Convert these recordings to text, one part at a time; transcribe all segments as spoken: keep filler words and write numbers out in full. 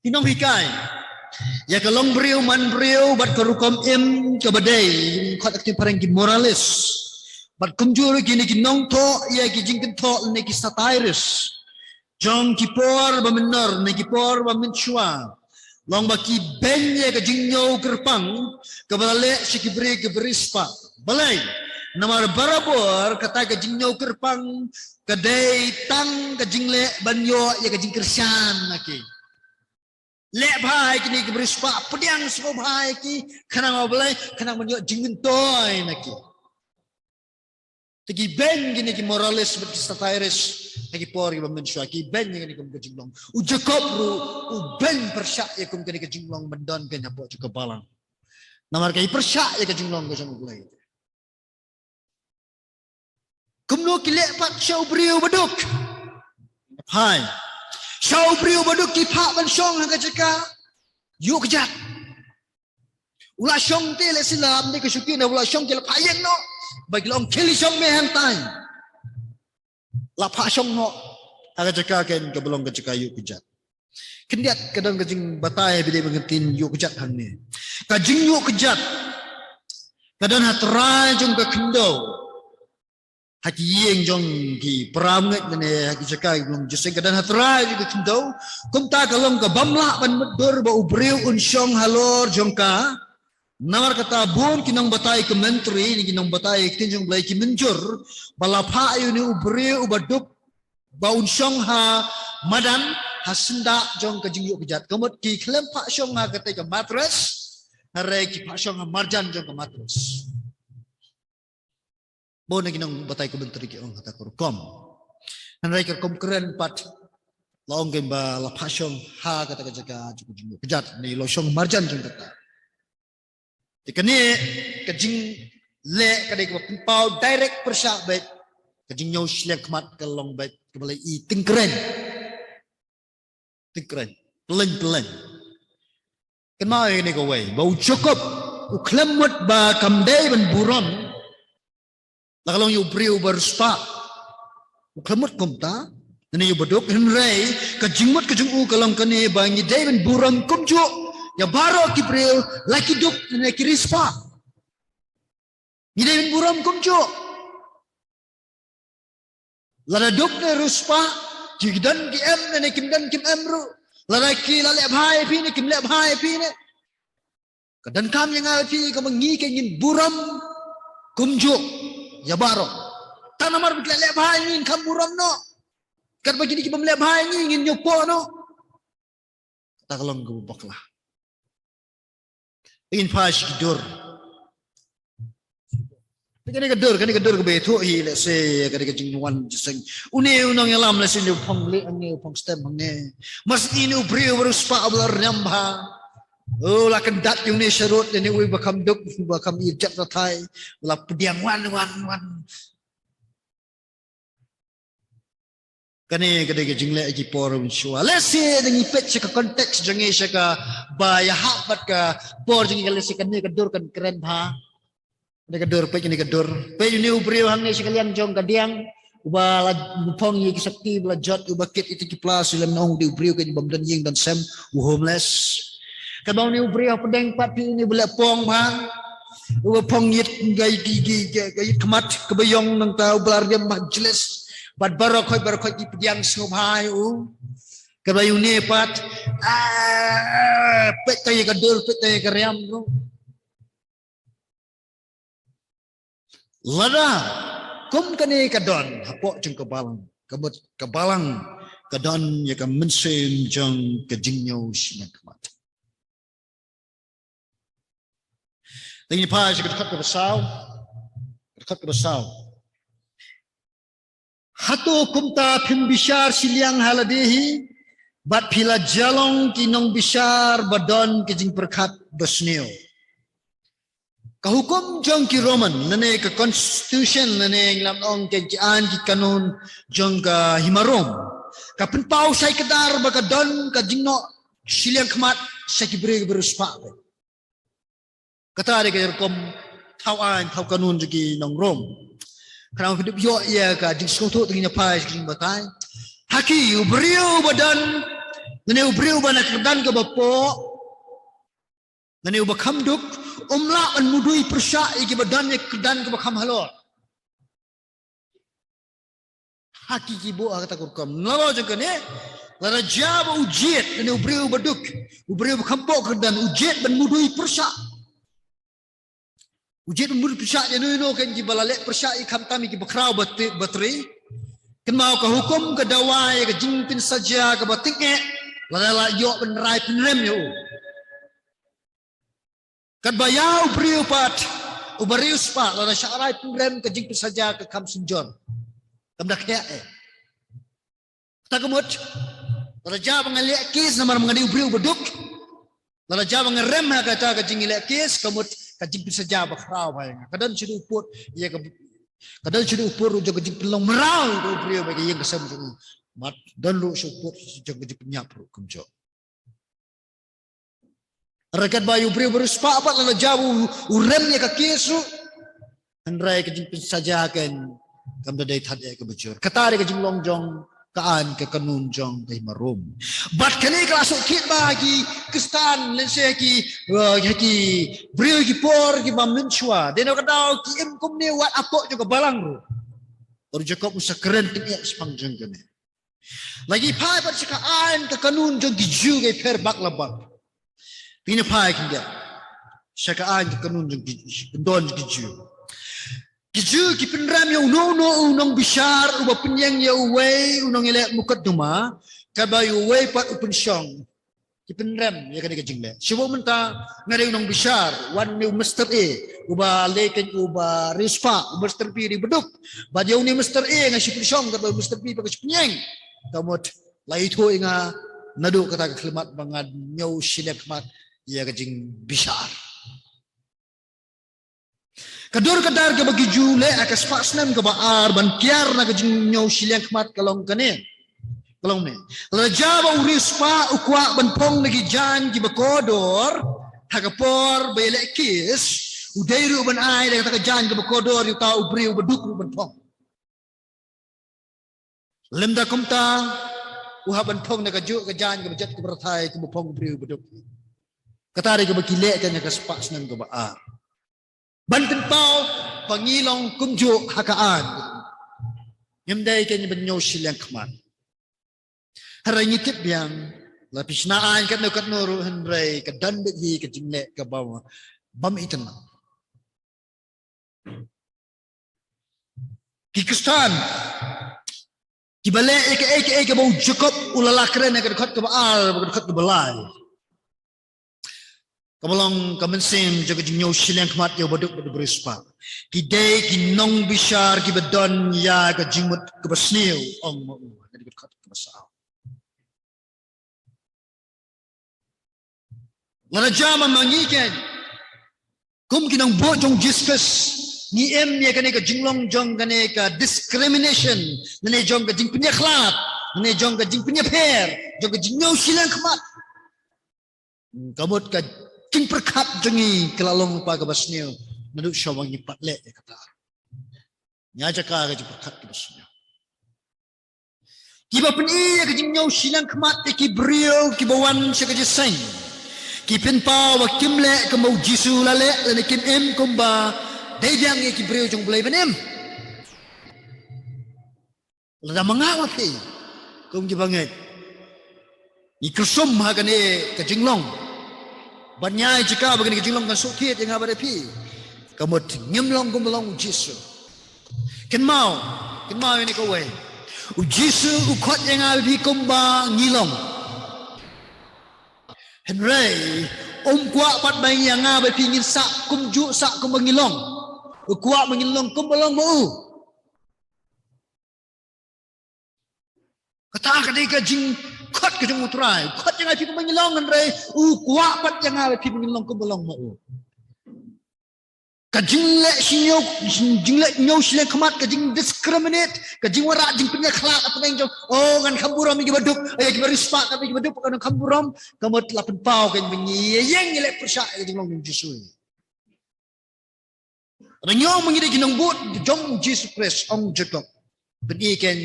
Ki nonghikai ïa ka long briew man briew bad ka rukom im kaba dei, khot ha ka ktien phareng ki moralis. Bad kumjuh ruh kine ki nongthoh ïa ki jingkynthoh ne ki satiris jong ki por ba mynnor ne ki por ba mynshuwa, long ba ki beiñ ïa ka jingñiew kyrpang kaba la leh sha ki briew ki bariewspah. Balei? Namar barabor kata ka jingñiew kyrpang ka dei tang ka jingleh ban ïoh ïa ka jingkyrshan na ki. Leh bha ïa kine ki bariewspah, pdiang sngewbha ïa ki, khnang ba balei, khnang ban ïoh jingmyntoi na ki. Te ki beiñ kine ki moralis bad ki satiris ha ki por kiba mynshuwa, ki beiñ ïa kane kum ka jinglong. U Jakob ruh u beiñ pyrshah ïa kum kane ka jinglong ban don kane hapoh jong ka balang. Namar ka i pyrshah ïa ka jinglong ka jong U Blei. Kumno ki leh pat sha u briew baduk? Hai. Sha u briew baduk ki phah ban shong ha ka jaka ïuh kjat. U la shong te lehse la ym dei ka shuki, na u la shong ki la phah ïeng noh. Ba ki la ong khie leit shong me hangtai. La phah shong noh ha ka jaka ken kaba long ka jaka ïuh kjat. Khyndiat ka don ka jingbatai ba dei ban ktien ïuh kjat hangne. Ka jingïuh kjat ka don ha trai jong ka khyndew. Ha ki ïing jong ki para bangeit ne ha ki jaka ki long jingïaseng, ka don ha trai jong ka khyndew. Kumta ka long kaba ym lah ban mutdur ba u briew un shong halor jong ka. Namar kata bun ki nongbatai commentary ne ki nongbatai ktien jong U Blei ki mynjur ba la phah ïa une u briew uba duk ba un shong ha madan, ha syndah jong ka jingïuh kjat. Ka mut ki khlem phah shong ha kata ka mattress, hynrei ki phah shong ha marjan jong ka mattress. Bun na ki nongbatai commentary ki ong kata ka rukom. Hynrei ka rukom kren pat la ong ken ba la phah shong ha kata ka jaka jong ka jingïuh kjat, ne la shong marjan jong kata. Te kane ka jingleh ka dei kaba pynpaw direct pyrshah bad ka jingñiew shiliang khmat ka long bad kaba la i tyngkreiñ. Tyngkreiñ. Pylleiñ pylleiñ. Kynmaw ïa kane kawei ba u Jakob u khlem mut ba kam dei ban burom. La ka long ïa u briew ba riewspah. U khlem mut kumta, ne ïa u baduk, hynrei ka jingmut ka jong u ka long kane ba ngi dei ban burom kumjuh ïa baroh ki briew, la ki duk ne ki riewspah. Ngi dei ban burom kumjuh. Lada duk ne riewspah, ki don ki em ne kim don kim em ruh. Lada ki la leh bha ïa phi ne kim leh bha ïa phi ne. Ka donkam ïa nga ïa phi kaba ngi kin ngin burom kumjuh ïa baroh. Tang namar ba ki la leh bha ïa ngi ngin kham burom noh. Katba kine ki bym leh bha ïa ngi ngin ïoh poh noh. Kata ka long kaba bakla. Ngin phai sha ki dur. Kane ka dur, kane ka dur kaba ïathuh hi lehse, kane ka jingwan jingïaseng. Une u nongïalam lehse une u phong lieh hangne, u phong stem hangne. Mas une u briew ba riewspah ba la riam bha. U la kyndat ïa une sharud, ïa une uwei ba kham duk, ba kham ïeit jait pathai. U la pdiang wan wan wan. Kane ka dei ka jingleh ki por mynshuwa. Lehse da ngi peit sha ka context jong ngi sha kaba ïahap bad ka por jong ngi, lehse kane ka dur kan kren bha. Kane ka dur, peit kane ka dur. Peit une u briew hangne sha ka liang jong ka diang. Uba la phong ïa ki sakti, ba la jot, uba kit ïa ki pla, shu lem na ong u dei u briew kaba ym don ïing don sem, u homeless. Katba une u briew hapdeng pat peit une uba leh phong bha. Uba phong ïit, ka ïit, ka ïit, ka ïit khmat kaba ïong, nangta uba la riam bha, jealous. Bad baroh khoit, baroh khoit ki pdiang sngewbha ïa u. Katba une pat, ah, peit tang ïa ka dur, peit tang ïa ka riam ruh. Lada kum kane ka don hapoh jong ka balang, ka mut ka balang ka don ïa ka mynsiem jong ka jingñiew shiliang khmat. Te ngin phai sha ka dkhot kaba saw. Ka dkhot kaba saw. Hato kumta phim bishar shiliang ha lade hi, bad phi la jia long ki nongbishar ba don ki jingpyrkhat basniew. Ka hukum jong ki Roman, lane ka constitution, lane ngi lah ban ong ki, ki aiñ, ki kanun jong ka hima Rom, ka pynpaw shai kdar ba ka don ka jingnoh shiliang khmat sha ki briew, ki briew spah. Kata dei ka rukom thaw aiñ, thaw kanun jong ki nong Rom. Khnang ba phin ïoh ïa ka jingsngewthuh, te ngin ïa phai sha ka jingbatai. Ha ki, u briew ba don Lane u briew uba na kyrdan kaba poh, lane uba kham duk, um lah ban mudui pyrshah ïa kiba don ïa kyrdan kaba kham halor. Ha ki ki buh ha kata ka rukom. Nalor jong kane, lada jia ba u jied, lane u briew uba duk, u briew uba kham poh kyrdan, u jied ban mudui pyrshah. U jied ban mudui pyrshah ïa uno uno keiñ kiba la leh pyrshah ïa, khamtam ïa kiba khraw ba ti-, ba trei. Kynmaw ka hukum ka dawa ïa ka jingpynsajia kaba tyngeh, lada la ïoh ban rai pynrem ïa u. Katba ïa u briew pat uba riewspah, lada shah rai pynrem ka jingpynsajia ka kham synjor. Kam da khiah eh. Kata ka mut, lada jia ba nga leh case namar ba nga dei u briew ba duk, lada jia ba nga rem ha kata ka jingleh case, ka mut ka jingpynsajia ba khraw ba ïa nga. Ka don shuh u pud ïa ka, ka don shuh u pud ruh jong ka jingpynlong mraw ïa u briew bad ka ïing ka sem jong u. Bad don ruh shuh u pud jong ka jingpynïap ruh kumjuh. Hynrei katba ïa u briew ba riewspah pat, lada jia ba u, u rem ïa ka case ruh, hynrei ka jingpynsajia keiñ kam da dei thad eh kaba jur. Kata dei ka jinglong jong ka aiñ ka kanun jong ka hima Rom. Bad kane ka la shu thied ba ha ki Khristan, lehse ha ki, eh, ha ki briew ki por kiba mynshuwa. Dei na ka daw ki im kumne wat hapoh jong ka balang ruh. Baroh u Jakob u sa kren tyngeh shaphang jong kane. La ngi phai pat sha ka aiñ ka kanun jong ki Jiw, ka pher bak la bak. Phi na phai khyndiat sha ka aiñ ka kanun jong ki, kyndon jong ki Jiw. Ki Jiw ki pynrem ïa uno uno u nongbishar uba pynïeng ïa uwei u nongïaleh mukotduma, katba ïa uwei pat u pynshong. Ki pynrem ïa kane ka jingleh. Shu buh mynta nga dei u nongbishar, wan une u Mister A, uba leh keiñ uba riewspah, u Mister B dei ba duk. Bad ïa une u Mister A nga shu pynshong, katba u Mister B pat ka shu pynïeng. Ka mut la ithuh ïa nga naduh kata ka khyllipmat ba ngan ñiew shiliang khmat ïa ka jingbishar. Ka dur ka dar kaba ki Jiw leh ha ka spah snem kaba ar ban kiar na ka jingñiew shiliang khmat ka long kane. Ka long ne, lada jia ba u riewspah u kwah ban phong na ki jaiñ kiba kordor ha ka por ba ïaleh case, u dei ruh ban ai da kata ka jaiñ kaba kordor ïa uta u briew ba duk ruh ban phong. Lymda kumta, u hap ban phong na kajuh ka jaiñ kaba jot kaba rthai kaba phong u briew ba duk. Kata dei kaba ki leh kane ha ka spah snem kaba ar. Ban pynpaw ba ngi long kumjuh ha ka aiñ. Ngim dei keiñ ban ñiew shiliang khmat. Hynrei ngi tip biang, la phi shna aiñ katno katno ruh hynrei ka don beit hi ka jingleh kaba bym itynnad. Ki Khristan kiba leh ïa kaei kaei kaba u Jakob u la lah kren ha ka dkhot kaba ar bad ka dkhot kaba lai, kaba long ka mynsiem jong ka jingñiew shiliang khmat ïa uba duk bad uba riewspah. Ki dei ki nongbishar kiba don ïa ka jingmut kaba sniew, ong ma u ha ka dkhot kaba saw. Lada jia ma ngi keiñ kum ki nongbud jong u Jisu Khrist, ngi im ïa kane ka jinglong jong kane ka discrimination, lane jong ka jingpynïakhlad, lane jong ka jingpynïapher, jong ka jingñiew shiliang khmat. Ka mut ka jingpyrkhat jong ngi ka la long pat kaba sniew naduh shuwa ba ngi pat leh ïa kata. Ngi ai jaka ka jingpyrkhat kaba sniew. Kiba pyni ïa ka jingñiew shiliang khmat ïa ki briew kiba wan sha ka jingïaseng, ki pynpaw ba kim leh kumba u Jisu u la leh, lane kim im kumba dei biang ïa ki briew jong U Blei ban im. Lada ma nga ma phi kum kiba ngeit, ngi kyrsum ha kane ka jinglong, ban ïai jaka ba kane ka jinglong kan suk thied ïa nga bad ïa phi, ka mut ngim long kumba long u Jisu. Kynmaw, kynmaw ïa kane kawei. U Jisu u khot ïa nga bad ïa phi kumba ngi long. Hynrei um kwah pat ba ïa nga bad ïa phi ngin sah kumjuh, sah kumba ngi long. U kwah ba ngin long kumba long ma u. Kata ka dei ka jingkhot ka jong U Trai. Khot ïa nga ïa phi kumba ngi long, hynrei u kwah pat ïa nga ïa phi ba ngin long kumba long ma u. Ka jingleh shi ñiew, jingleh ñiew shiliang khmat, ka jingdiscriminate, ka jingwanrah jingpynïakhlad hapdeng jong, oh, ngan kham burom ïa kiba duk, ïa kiba riewspah, ka dei kiba duk, ngan kham burom. Ka mut la pynpaw ka jingpynïeng ïa leh pyrshah ïa ka jinglong jong U Jisu. Lada ngi ong ba ngi dei ki nongbud jong U Jisu Khrist, ong Jakob, pyni keiñ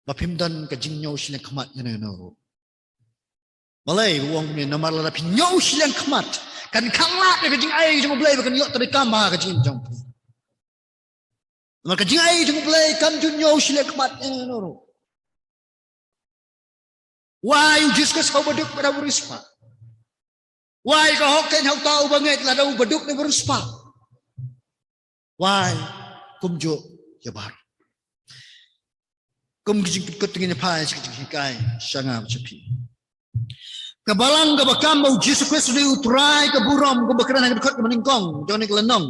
ba phim don ka jingñiew shiliang khmat ïano ïano ruh. Balei ba u ong kumne? Namar lada phi ñiew shiliang khmat, kan khanglad ïa ka jingai jong U Blei ba kan ïoh treikam ha ka jingim jong phi. Namar ka jingai jong U Blei kam ju ñiew shiliang khmat ïano ïano ruh. Wai u Jisu Khrist ha u baduk bad ha u riewspah? Wai ka hok keiñ ha uta uba ngeit lada u baduk ne u riewspah? Wai kumjuh ïa baroh. Kum ki jingkutkut ngin ïa phai sha ki jinghikai sha nga bad sha phi. Ka balang kaba kam ba u Jisu Khrist u dei u Trai ka burom, kumba kren ha ka dkhot kaba nyngkong jong kane ka lynnong.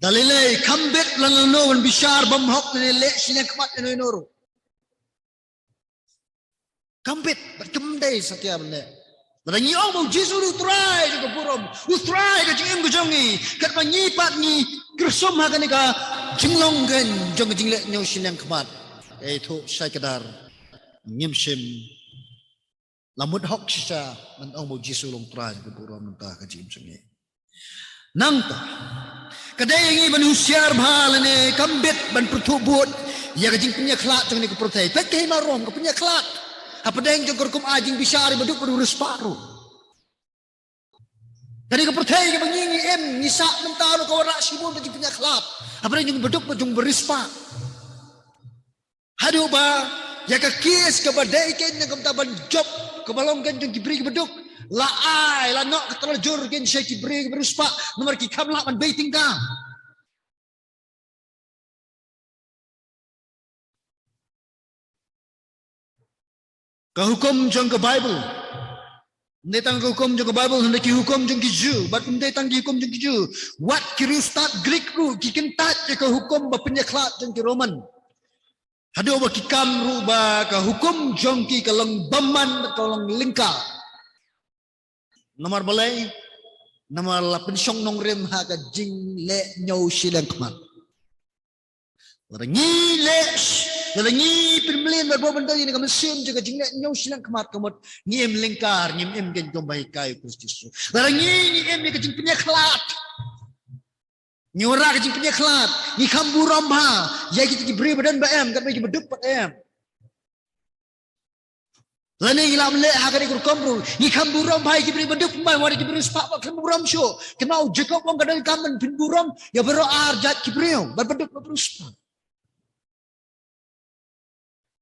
Da lei lei kham bit lano lano ban bishar bymhok ne leh shiliang khmat ïano ïano ruh. Kham bit bad kam dei satia ban leh. Lada ngi ong ba u Jisu u dei u Trai jong ka burom, u Trai ka jingim ka jong ngi, katba ngi pat ngi kyrsum ha kane ka jinglong keiñ jong ka jingleh ñiew shiliang khmat, ka ïathuh shai kdar, ngim shym la mut hok shisha ban ong ba u Jisu u long Trai jong ka burom mynta ha ka jingim jong ngi. Nangta ka dei ïa ngi ban husiar bha lane kham bit ban pyrthuh bud ïa ka jingpynïakhlad jong kane ka pyrthei. Peit ka hima Rom ka pynïakhlad hapdeng jong ka rukom ai jingbishar ïa u baduk bad u riewspah ruh. Kane ka pyrthei kaba ngi ngi im, ngi sah mynta ruh ka wanrah shibun ka jingpynïakhlad hapdeng jong u baduk bad jong u riewspah. Haduh ba ïa ka case kaba dei keiñ na ka bynta ban jop kaba long keiñ jong ki briew kiba duk, la ai, la noh ka tnat jur keiñ sha ki briew kiba riewspah namar ki kham lah ban bei tyngka. Ka hukum jong ka Baibl, ym dei tang ka hukum jong ka Baibl, hynrei ki hukum jong ki Jiw bad ym dei tang ki hukum jong ki Jiw. Wat ki riewstad Grik ruh ki kyntait ïa ka hukum ba pynïakhlad jong ki Roman. Haduh ba ki kam ruh ba ka hukum jong ki ka long bymman, ka long lyngkar. Namar balei? Namar la pynshong nongrim ha ka jingleh ñiew shiliang khmat. Lada ngi leh, lada ngi pynmlien bad bor ban dei ïa ka mynsiem jong ka jingleh ñiew shiliang khmat, ka mut ngi im lyngkar, ngim im keiñ kumba hikai u Khrist Jisu. Lada ngi, ngi im ïa ka jingpynïakhlad, ngi wanrah ka jingpynïakhlad, ngi kham burom bha ïa kita ki briew ba don ba em, katba ki baduk pat em. Lane ngi lah ban leh ha kane ka rukom ruh, ngi kham burom bha ïa ki briew baduk, kumba wat ki briew spah ba kham burom shuh. Kynmaw u Jakob u ong ka donkam ban pynburom ïa baroh ar jait ki briew, bad baduk bad riewspah.